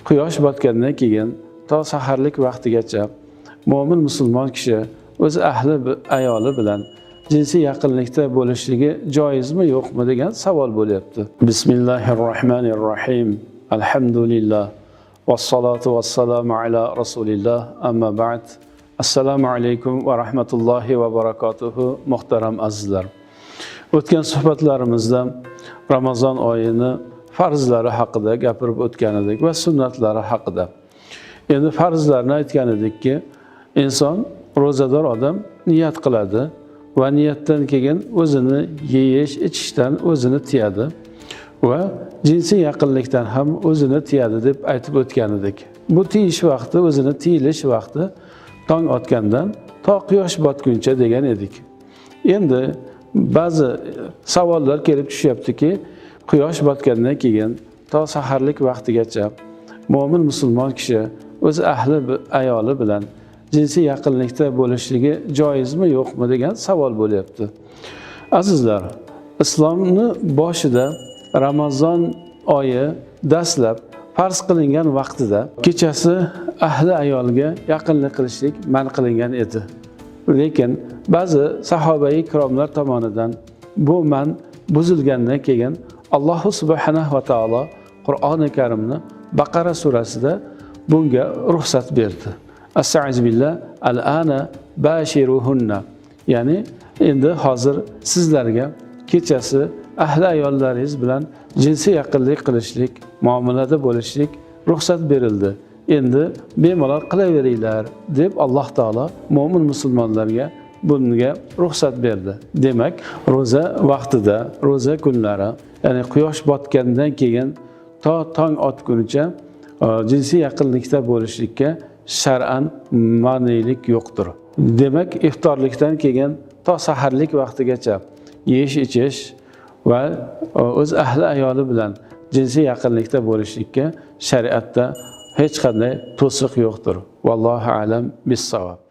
Quyosh botgandan keyin to saharlik vaqtigacha mo'min musulmon kishi o'z ahli ayoli bilan jinsiy yaqinlikda bo'lishligi joizmi, yo'qmi degan savol bo'lyapti. Bismillahir rohmanir rohim. Alhamdulillah. Vassalotu vassalamu ala rasulilloh. Amma ba'd. Assalomu alaykum va rahmatullohi va barakatuhu, muhtaram azizlar. O'tgan suhbatlarimizda Ramazon oyini farzlari haqida gapirib o'tgan edik va sunnatlari haqida. Endi farzlarni aytgan edikki, inson, ro'zador odam niyat qiladi va niyatdan keyin o'zini yeyish, ichishdan o'zini tiyadi va jinsiy yaqinlikdan ham o'zini tiyadi deb aytib o'tgan edik. Bu tiyish vaqti, o'zini tiyilish vaqti tong otgandan to quyosh botguncha degan edik. Endi ba'zi savollar kelib tushyaptiki, quyosh botgandan keyin to saharlik vaqtigacha mo'min musulmon kishi o'z ahli ayoli bilan jinsiy yaqinlikda bo'lishligi joizmi, yo'qmi degan savol bo'lyapti. Azizlar, islomni boshida Ramazon oyi dastlab farz qilingan vaqtida kechasi ahli ayolga yaqinlik qilishlik man qilingan edi. Lekin ba'zi sahobai ikromlar tomonidan bu man buzilgandan keyin Alloh subhanahu va taolo Qur'oni Karimni Baqara surasida bunga ruxsat berdi. Astag'firullah, al-ana bashiruhunna. Ya'ni endi hozir sizlarga kechasi ahli ayollaringiz bilan jinsiy yaqinlik qilishlik, muomalada bo'lishlik ruxsat berildi. Endi bemalol qilaveringlar deb Alloh taolo mo'min musulmonlarga bunga ruxsat berdi. Demak, ro'za vaqtida, ro'za kunlari, ya'ni quyosh botgandan keyin to tong otgunicha jinsiy yaqinlikda bo'lishlikka shar'an ma'niylik yo'qdir. Demak, iftorlikdan keyin to saharlik vaqtigacha yeyish, ichish va o'z ahli ayoli bilan jinsiy yaqinlikda bo'lishlikka shariatda hech qanday to'siq yo'qdir. Vallohu alam bis-savob.